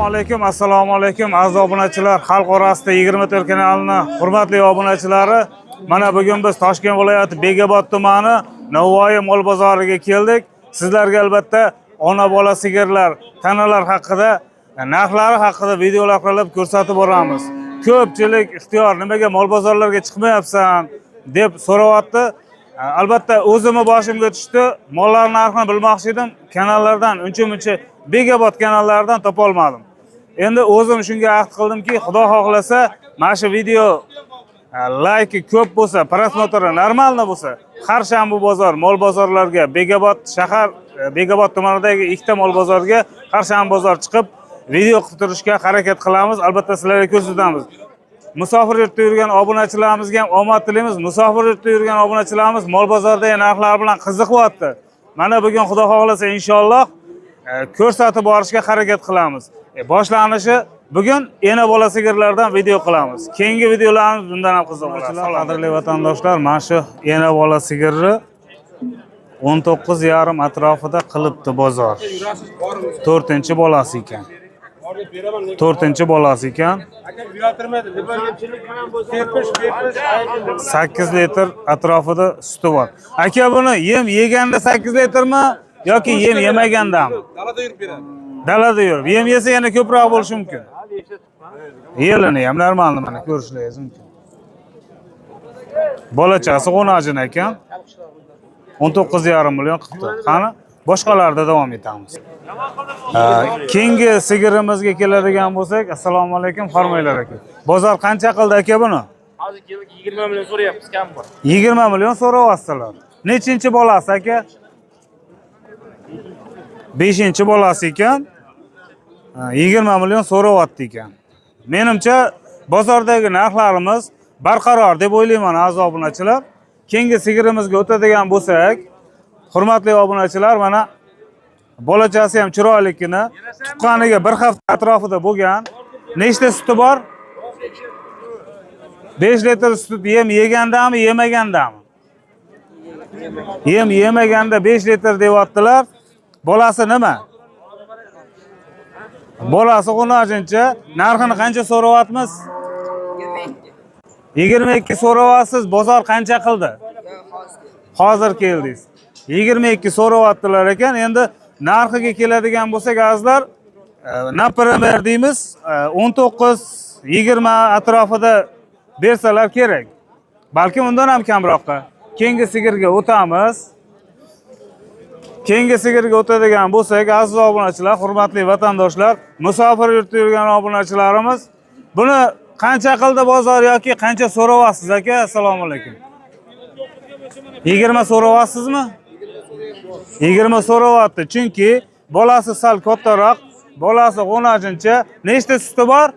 Alaykum, assalomu alaykum, aziz obunachilar, xalq orasida 24 kanalini hurmatli obunachilari. Mana bugun biz Toshkent viloyati Bekobod tumani Navoiy mol bozoriga keldik. Sizlarga albatta ona bola sigirlar, tanalar haqida, narxlari haqida videolar qilib ko'rsatib boramiz. Ko'pchilik Ixtiyor, nimaga mol bozorlarga chiqmayapsan deb so'rayapti. Albatta o'zimni boshimga tushdi. Mollar narxini bilmoqchi edim. Kanallardan uncha-muncha Bekobod kanallaridan topolmadim. Endi o'zim shunga ahd qildimki, Xudo xohlasa, mana shu video layki ko'p bo'lsa, просмотр i нормально bo'lsa, har shanba bozor, mol bozorlarga, Bekobod shahar, Bekobod tumanidagi ikkita mol bozorga har shanba bozor chiqib video qilib turishga harakat qilamiz. Albatta sizlarga ko'rsatamiz. Musofir yurtda yurgan obunachilarimizga ham omad tilaymiz. Musofir yurtda yurgan obunachilarimiz mol bozoridagi narxlar bilan qiziqyapti. Mana bugun Xudo xohlasa inshaalloh ko'rsatib borishga harakat qilamiz. Boshlanishi bugun ena bola sigirlardan video qilamiz. Keyingi videolarimiz bundan ham qiziq bo'ladi. Qadrli vatandoshlar, mana shu ena bola sigirni 19,5 atrofida qilibdi bozor. To'rtinchi bolasi ekan. To'rtinchi bolasi ekan. 8 litr atrofida suti bor. Aka, buni yem yeganda 8 litrmi yoki yem yemagandami? Dalada yurib beradi. Dalada yurib. Yem yesa yana ko'proq bo'lishi mumkin. Yelini ham нормально mana ko'rishlaringiz mumkin. Bolachasi g'o'najin ekan. 19,5 million qilibdi. Qani, boshqalarda davom etamiz. Keyingi sigirimizga keladigan bo'lsak, assalomu alaykum, hormanglar aka. Bozor qancha qildi aka buni? Hozir 20 million so'rayapmiz, kam bor. 20 million so'rayapsizlar. Nechinchi bolasi aka? 5 bolasi ekan. Ha, 20 million so'rayapti ekan. Menimcha bozordagi narxlarimiz barqaror deb o'ylayman, aziz obunachilar. Keyingi sigirimizga o'tadigan bo'lsak, hurmatli obunachilar, mana bolachasi ham chiroylikgina, tuqqaniga bir hafta atrofida bo'lgan. Nechta suti bor? 5 litr sut yem yegandami, yemagandami? Yem yemaganda 5 litr deyaptilar. Bolasi nima? Bolasi g'unajincha. Narxini qancha so'rayapmiz? 22 so'rayapsiz. Bozor qancha qildi? Hozir keldingiz. 22 so'rayaptilar ekan. Endi narxiga keladigan bo'lsak, azizlar, например deymiz, 19 20 atrofida bersalar kerak. Balkim undan ham kamroqqa. Keyingi sigirga o'tamiz. Keyingi sigirga o'tadigan bo'lsak, aziz obunachilar, hurmatli vatandoshlar, musofir yurtda yurgan obunachilarimiz, buni qancha qildi bozor yoki qancha so'rayapsiz aka? Assalomu alaykum. 20 so'rayapsizmi? 20 so'rayapti. Chunki bolasi sal kattaroq, bolasi g'o'najincha. Nechta suti bor?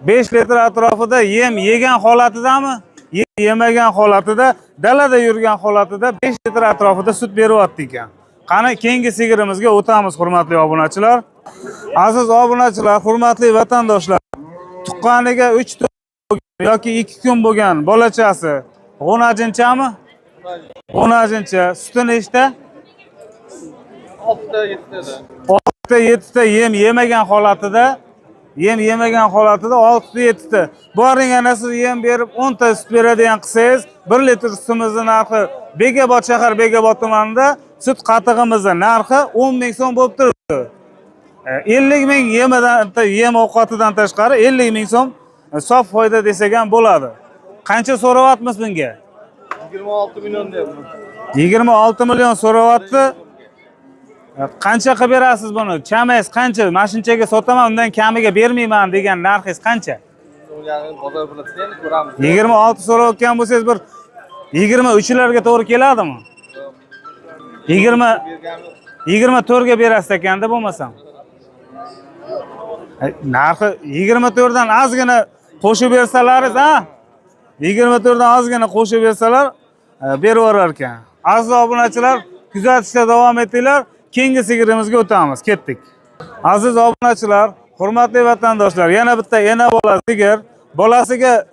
5 litr atrofida yem yegan holatidami? Yem yemagan holatida, dalada yurgan holatida 5 litr atrofida sut beryapti ekan. Qani, keyingi sigirimizga o'tamiz, hurmatli obunachilar. Aziz obunachilar, hurmatli vatandoshlar, tuqqaniga 3 yoki 2 kun bo'lgan bolachasi g'o'najinchami? G'o'najincha. Suti nechta? 6ta 7ta. 6 ta 7 ta yem yemagan holatida, yem yemagan holatida 6 ta 7 ta. Boring ana siz yem berib 10 ta sut beradigan qilsangiz, 1 litr sutimizni narxi Bekobod shahar, Bekobod tumanida sut qatig'imizni narxi 10 ming so'm bo'lib turibdi. 50 ming yemidan, yem ovqatidan tashqari 50 ming so'm sof foyda desak ham bo'ladi. Qancha so'rayapmiz bunga? 26 million deyapman. 26 million so'rayapti. Qancha qilib berasiz buni? Chamangiz qancha? Mana shunchaga sotaman, undan kamiga bermayman degan narxingiz qancha? Yani bozor biladi, endi ko'ramiz. 26 so'rayotgan bo'lsangiz, bir 23larga to'g'ri keladimi? 20 Berganmiz. 24 ga berasiz ekanda bo'lmasam. Narxi 24 dan ozgina qo'shib bersalaringiz, ha? 24 dan ozgina qo'shib bersalar, berib yuborar ekan. Aziz obunachilar, kuzatishda davom etinglar. Keyingi sigirimizga o'tamiz. Ketdik. Aziz obunachilar, hurmatli vatandoshlar, yana bitta ena bola sigir. Bolasiga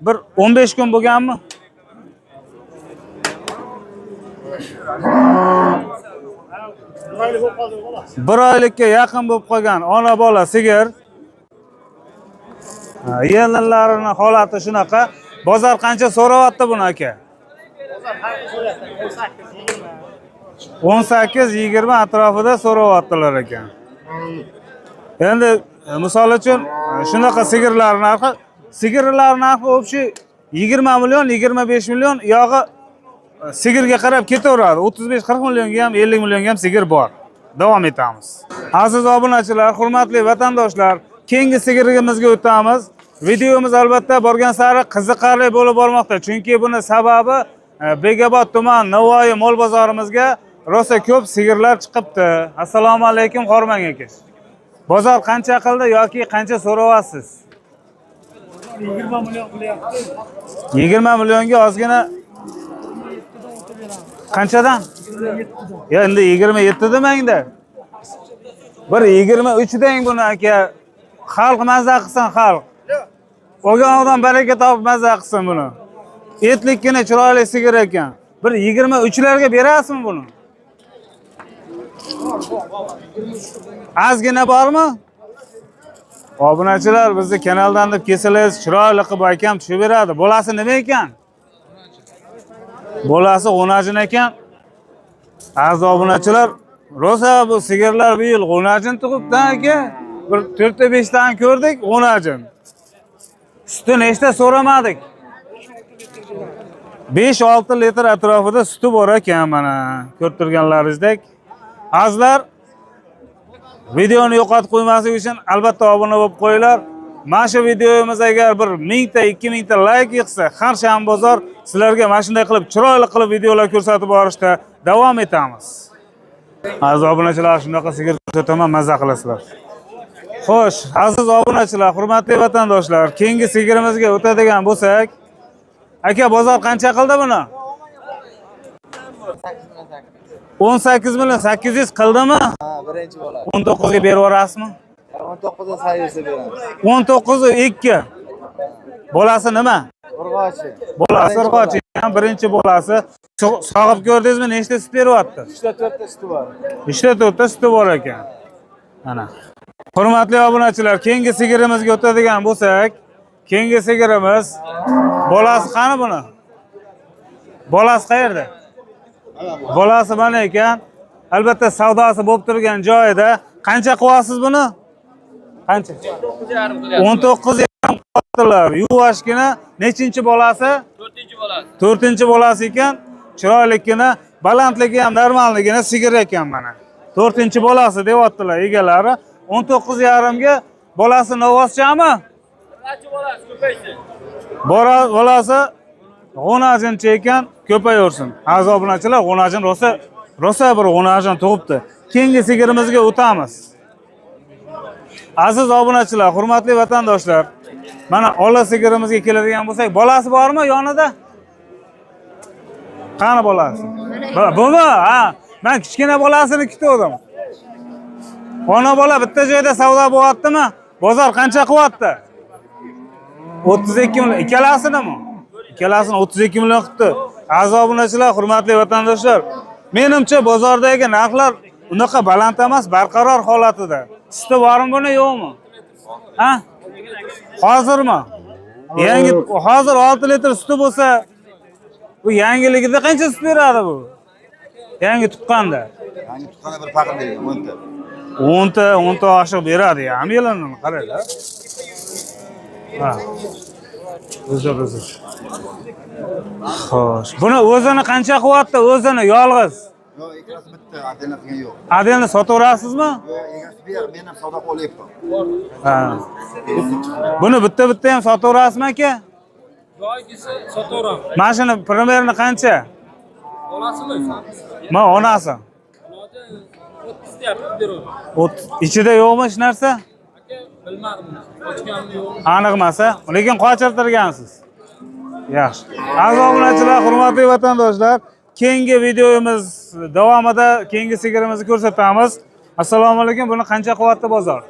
bir 15 kun bo'lganmi? Bir oylikka yaqin bo'lib qolgan ona bola sigir. Yelinlarini holati shunaqa. Bozor qancha so'rayapti buni aka? 18-20 atrofida so'rayaptilar ekan. Endi misol uchun shunaqa sigirlar narxi, sigirlar narxi общий 20 million, 25 million yog'i sigirga qarab ketaveradi. 35-40 millionga ham, 50 millionga ham sigir bor. Davom etamiz. Aziz obunachilar, hurmatli vatandoshlar, keyingi sigirimizga o'tamiz. Videomiz albatta borgan sari qiziqarli bo'lib bormoqda. Chunki buni sababi Bekobod tuman Navoiy mol bozorimizga rosa ko'p sigirlar chiqibdi. Assalomu alaykum, Xormang aka. Bozor qancha qildi yoki qancha so'rayapsiz? 20 million qilyapti. 20 millionga ozgina qanchadan? Ya endi 27 demangda. Bir 23 deng buni aka. Xalq maza qilsin, xalq. Olgan odam baraka topib maza qilsin buni. Etlikkina chiroyli sigir ekan. Bir 23larga berasizmi buni? Ozgina bormi? Obunachilar bizni kanaldan deb kelsangiz chiroyli qilib akam tushib beradi. Bolasi nima ekan? Bolasi g'o'najin ekan. Aziz obunachilar, rosa bu sigirlar bu yil g'o'najin tug'ibdi aka. Bir 4-5 tani ko'rdik g'o'najin. Suti nechta so'ramadik. 5-6 litr atrofida suti bor ekan mana ko'rib turganlaringizdek. Azizlar, videoni yo'qotib qo'ymaslik uchun albatta obuna bo'lib qo'yinglar. Mana shu videomiz agar bir 1000 ta, 2000 ta like yig'sa, har shanba bozor sizlarga mana shunday qilib chiroyli qilib videolar ko'rsatib borishda davom etamiz. Aziz obunachilar, shunaqa sigir ko'rsataman, maza qilasizlar. Xo'sh, aziz obunachilar, hurmatli vatandoshlar, keyingi sigirimizga o'tadigan bo'lsak, aka bozor qancha qildi buni? 18 million 800 qildimi? Ha, birinchi bola. 19 ga berib yuborasizmi? 19 ga sayirsa beramiz. 19 2. Bolasi nima? Urg'ochi. Bolasi urg'ochi ekan, birinchi bolasi. Sog'ib ko'rdingizmi, nechta sut beryapti? 3 ta 4 ta suti bor. 3 ta 4 ta suti bor ekan. Mana. Hurmatli obunachilar, keyingi sigirimizga o'tadigan bo'lsak, keyingi sigirimiz bolasi qani buni? Bolasi qayerda? Bolasi mana ekan. Albatta savdosi bo'lib turgan joyida. Qancha qilyapsiz buni? Qancha? 19,5 qilyaptilar. Yuvoshgina nechinchi bolasi? 4-chi bolasi. 4-chi bolasi ekan. Chiroylikgina, balandligi ham normalligina sigir ekan mana. 4-chi bolasi deyaptilar egalari. 19,5 ga bolasi novvoschami? Birinchi bolasi ko'paysin. Bolasi g'o'najincha ekan, ko'payaversin. Aziz obunachilar, g'o'najin rosa bir g'o'najin tug'ibdi. Keyingi sigirimizga o'tamiz. Aziz obunachilar, hurmatli vatandoshlar, mana ola sigirimizga keladigan bo'lsak, bolasi bormi yonida? Qani bolasi? Bumi? Ha, men kichkina bolasini kutgandim. Ona bola bitta joyda savdo bo'lyaptimi? Bozor qancha qilyapti? 32 million. Ikkalasinimi? Ikkalasini 32 million qilibdi. Aziz obunachilar, hurmatli vatandoshlar, menimcha bozordagi narxlar unaqa baland emas, barqaror holatida. Suti bormi buni, yo'qmi? Ha? Hozirmi? Yangi hozir 6 litr suti bo'lsa, bu yangiligida qancha sut beradi bu? Yangi tuqqanda. Yangi tuqqanda bir paqir bergan, 10 ta. 10 ta, 10 ta oshiq beradi, ham yelanini qaranglar. Ha. Uzr, uzr. Xo'sh, buni o'zini qancha qilyapti? O'zini yolg'iz. Yo'q, ikkalasi bitta, отдельно qilgan yo'q. Adelni sotaverasizmi? Yo'q, egasi bu yer, men ham savdo qilib olyapman. Ha. Buni bitta-bitta ham sotaverasizmi aka? Joy desa sotaveramiz. Mana shuni primerni qancha? Bolasimi? Ma onasi. 30 deyapti, beraveramiz. Ichida yo'qmi hech narsa? Aka, bilmadim. Ochganmi yo'qmi? Aniq emas, a? Lekin qochirtirgansiz. Yaxshi. Aziz obunachilar, hurmatli vatandoshlar, keyingi videomiz davomida keyingi sigirimizni ko'rsatamiz. Assalomu alaykum. Buni qancha qilyapti bozor?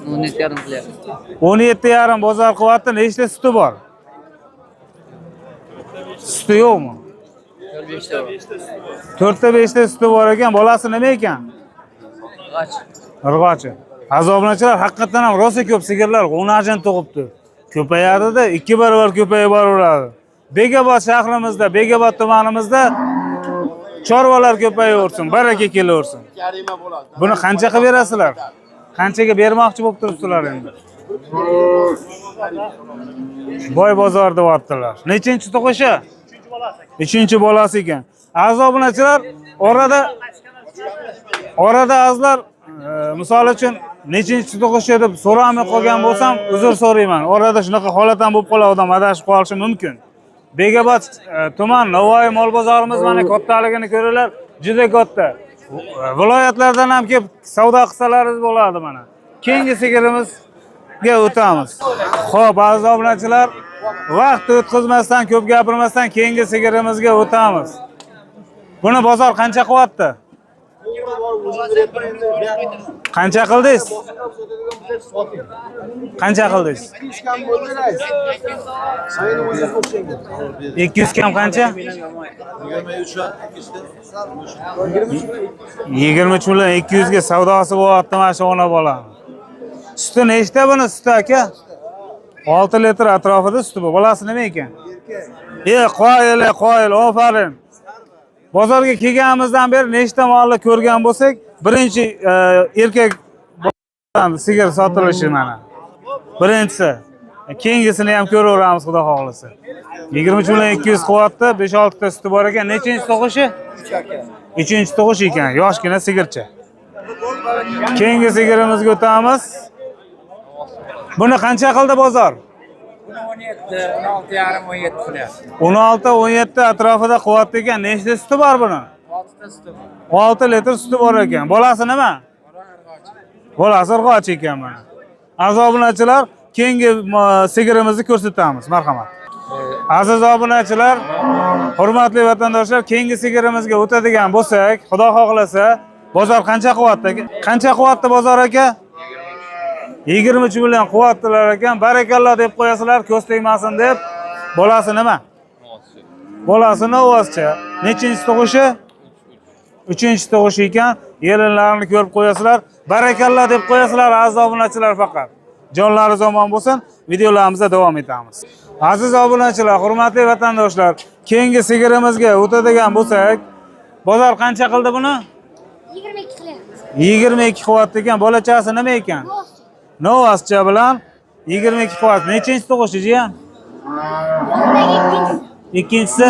17,5 qilyapti. 17,5 bozor qilyapti. Nechta suti bor? Suti yo'qmi? 4ta 5ta suti bor ekan. Bolasi nima ekan? Urg'ochi. Aziz obunachilar, haqiqatdan ham rosa ko'p sigirlar g'o'najin tug'ibdi. Ko'payadida 2 barobar ko'payib boraveradi. Bekobod shahrimizda, Bekobod tumanimizda chorvalar ko'payaversin, baraka kelaversin. Buni qancha qilib berasizlar? Qanchaga bermoqchi bo'lib turibsizlar endi? Boy bozor deyaptilar. Nechinchi tug'ishi? Uchinchi bolasi ekan. Aziz obunachilar, orada azizlar, misol uchun nechinchi tug'ishi deb so'ramay qolgan bo'lsam, uzr so'rayman. Orada shunaqa holat ham bo'lib qoladi, odam adashib qolishi mumkin. Bekobod tuman Navoiy mol bozorimiz mana kattaligini ko'ringlar, juda katta. Viloyatlardan ham kelib savdo qilsalaringiz bo'ladi mana. Keyingi sigirimizga o'tamiz. Xo'p, aziz obunachilar, vaqt o'tkazmasdan, ko'p gapirmasdan keyingi sigirimizga o'tamiz. Buni bozor qancha qilyapti? Qancha qildingiz? Qancha qildingiz? 200 kam qancha? 23 million 200 ga savdosi bo'lyapti mana shu ona bola. Suti nechta buni suti aka? 6 litr atrofida suti bu. Bolasi nima ekan? Qoyil, qoyil, ofarin. Bozorga kelganimizdan beri nechta molni ko'rgan bo'lsak, birinchi erkak sigir sotilishi mana. Birinchisi. Keyingisini ham ko'raveramiz xudo xohlasa. 23 million 200 qilyapti, 5-6 ta suti bor ekan. Nechinchi tug'ishi? 3-chi tug'ish ekan, yoshgina sigircha. Keyingi sigirimizga o'tamiz. Buni qancha qildi bozor? Buni 17, 16,5, 17 qilyapti. 16, 17 atrofida qilyapti ekan. Nechta suti bor buni? 6 ta suti bor. 6 litr suti bor ekan. Bolasi nima? Bolasi urg'ochi ekan mana. Aziz obunachilar, keyingi sigirimizni ko'rsatamiz. Marhamat. Aziz obunachilar, hurmatli vatandoshlar, keyingi sigirimizga o'tadigan bo'lsak, Xudo xohlasa, bozor qancha qilyapti? Qancha qilyapti bozor aka? 23 million qilyaptilar ekan. Barakalloh deb qo'yasizlar, ko'z tegmasin deb. Bolasi nima? Bolasi novvozcha. Nechinchi tug'ishi? 3-chi tug'ishi ekan. Yelinlarini ko'rib qo'yasizlar. Barakalloh deb qo'yasizlar aziz obunachilar faqat. Jonlaringiz omon bo'lsin. Videolarimizda davom etamiz. Aziz obunachilar, hurmatli vatandoshlar, keyingi sigirimizga o'tadigan bo'lsak, bozor qancha qildi buni? 22 qilyapti. 22 qilyapti ekan. Bolachasi nima ekan? Novvozcha bilan 22 qilyapti. Nechinchi tug'ishi jiyan? Ikkinchisi,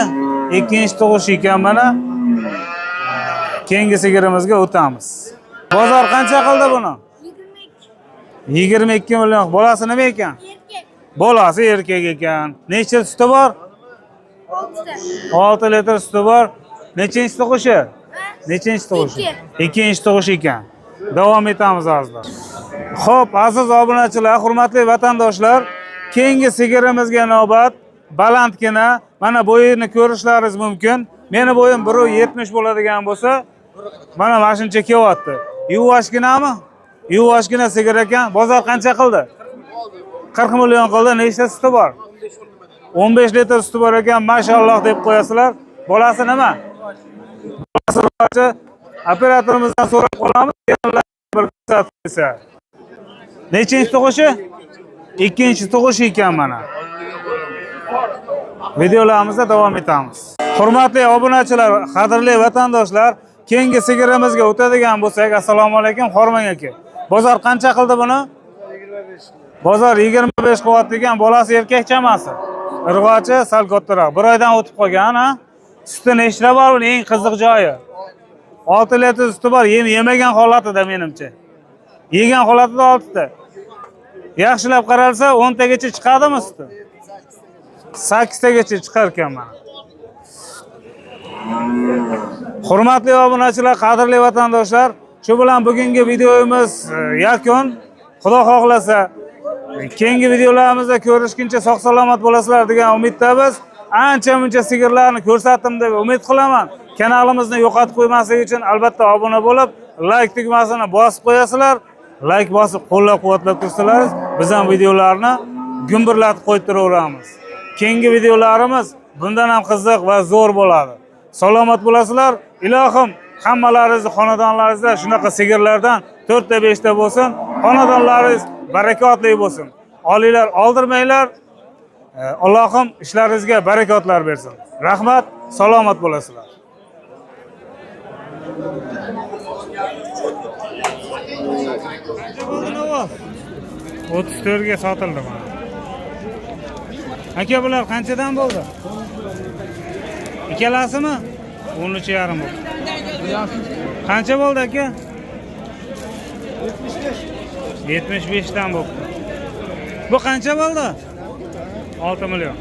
ikkinchi tug'ishi ekan mana. Keyingi sigirimizga o'tamiz. Bozor qancha qildi buni? 22. 22 million. Bolasi nima ekan? Erkak. Bolasi erkak ekan. Nechta suti bor? 6 ta. 6 litr suti bor. Nechinchi tug'ishi? Nechinchi tug'ishi? Ikkinchi tug'ishi ekan. Davom etamiz azizlar. Xo'p, aziz obunachilar, hurmatli vatandoshlar, keyingi sigirimizga navbat. Balandgina, mana bo'yini ko'rishlaringiz mumkin. Meni bo'yim 1.70 bo'ladigan bo'lsa, mana shuncha kelyapti. Yuvoshginami? Yuvoshgina sigir ekan. Bozor qancha qildi? 40 million qildi. Nechta suti bor? 15 litr suti bor ekan. Mashalloh deb qo'yasizlar. Bolasi nima? Bolasi urg'ochi. Operatorimizdan so'rab qolamiz. Bir ko'rsatib qo'ysa. Nechinchi tug'ishi? Ikkinchi tug'ishi ekan mana. Videolarimizda davom etamiz. Hurmatli obunachilar, qadrli vatandoshlar, keyingi sigirimizga o'tadigan bo'lsak, assalomu alaykum, Xormang aka. Bozor qancha qildi buni? Bozor 25 qilyapti ekan. Bolasi erkak chamasi. Urg'ochi sal kattaroq. Bir oydan o'tib qolgan, ha? Suti nechta bor buning? Eng qiziq joyi. 6 litr suti bor, yem yemagan holatida menimcha. Yegan holatida 6 ta. Yaxshilab qaralsa 10 tagacha chiqadimi suti? 8 tagacha chiqar ekan mana. Hurmatli obunachilar, qadrli vatandoshlar, shu bilan bugungi videomiz yakun. Xudo xohlasa keyingi videolarimizda ko'rishguncha sog' salomat bo'lasizlar degan umiddamiz. Ancha muncha sigirlarni ko'rsatdim deb umid qilaman. Kanalimizni yo'qotib qo'ymaslik uchun albatta obuna bo'lib, like tugmasini bosib qo'yasizlar. Like bosib qo'llab-quvvatlab tursalar, biz ham videolarni gumburlatib qo'yib turaveramiz. Keyingi videolarimiz bundan ham qiziq va zo'r bo'ladi. Salomat bo'lasizlar. Ilohim hammalaringizni xonadonlaringizda shunaqa sigirlardan 4 ta 5 ta bo'lsin. Xonadonlaringiz barakotli bo'lsin. Olinglar, oldirmanglar. Allohim ishlaringizga barakotlar bersin. Rahmat, salomat bo'lasizlar. Qancha bo'ldi Navoz? 34 ga sotildi mana. Aka, bular qanchadan bo'ldi? Ikkalasimi? 13,5 bo'ldi. Qancha bo'ldi aka? 75 dan bo'ldi. Bu qancha bo'ldi? 6 million.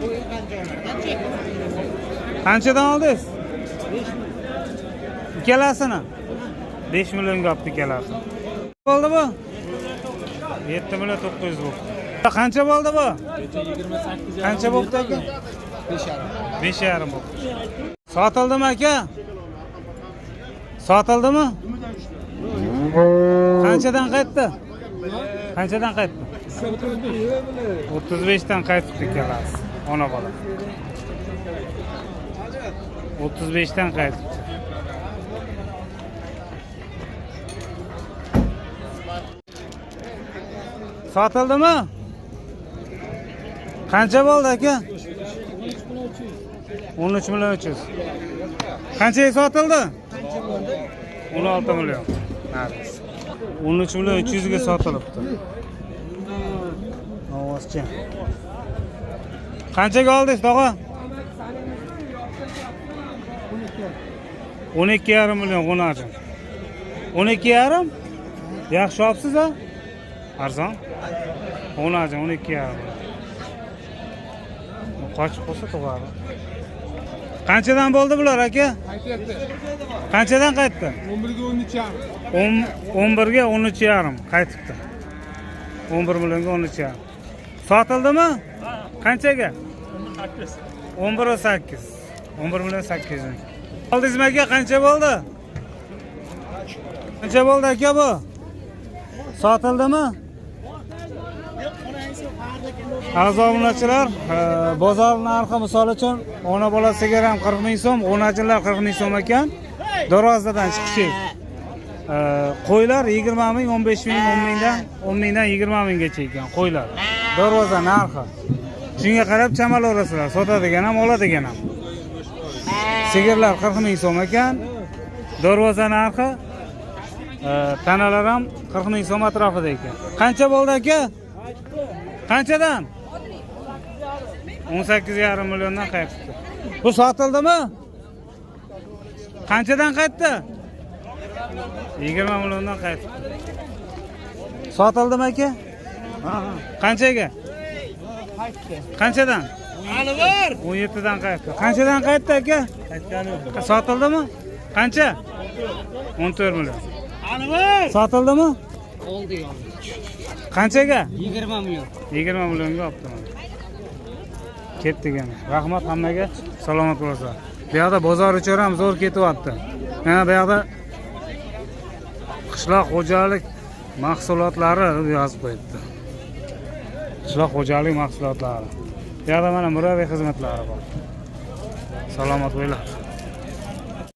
Qanchadan oldingiz? Ikkalasini? 5 millionga olibdi ikkalasini. Bo'ldi bu? 7 million 900 bo'ldi. Qancha bo'ldi bu? Qancha bo'ldi aka? 5,5 bo'ldi. Sotildimi aka? Sotildimi? Qanchadan qaytdi? Qanchadan qaytdi? 35 dan qaytibdi ikkalasi. Ona bola. 35 dan qaytibdi. Sotildimi? Qancha bo'ldi aka? 13 million 300. Qanchaga sotildi? 16 million. 13 million 300 ga sotilibdi. Ovozchi. Qanchaga oldingiz, tog'a? 12,5 million g'unajin. 12,5? Yaxshi olibsiz a? Arzon. G'unajin 12,5 million. Qochib qolsa tug'adi. Qanchadan bo'ldi bular aka? Qanchadan qaytdi? 11 ga 13,5. 11 ga 13,5 qaytibdi. 11 millionga 13,5. Sotildimi? Qanchaga? 11,8. 11 million 800 ming. Oldingizmi aka? Qancha bo'ldi? Qancha bo'ldi aka bu? Sotildimi? Aziz obunachilar, bozor narxi misol uchun ona bola sigir ham 40 ming so'm, g'o'najinlar 40 ming so'm ekan. Darvozadan chiqishi. Qo'ylar 20 ming, 15 ming, 10 mingdan, 10 mingdan 20 minggacha ekan qo'ylar. Darvoza narxi. Shunga qarab chamalayverasizlar, sotadigan ham, oladigan ham. Sigirlar 40 ming so'm ekan. Darvoza narxi, tanalar ham 40 ming so'm atrofida ekan. Qancha bo'ldi aka? Qanchadan? 18,5 milliondan qaytibdi. Bu sotildimi? Qanchadan qaytdi? 20 milliondan qaytibdi. Sotildimi aka? Qanchaga? Qanchadan? 17 dan qaytdi. Qanchadan qaytdi aka? Sotildimi? Qancha? 14 million. Sotildimi? Oldi. Qanchaga? 20 million. 20 millionga olibdi. Ketdik endi. Rahmat hammaga. Salomat bo'lasizlar. Bu yoqda bozor uchun ham zo'r ketyapti. Mana bu yoqda qishloq xo'jalik mahsulotlari deb yozib qo'yibdi. Qishloq xo'jalik mahsulotlari. Bu yoqda mana murabbiy xizmatlari bor. Salomat bo'linglar.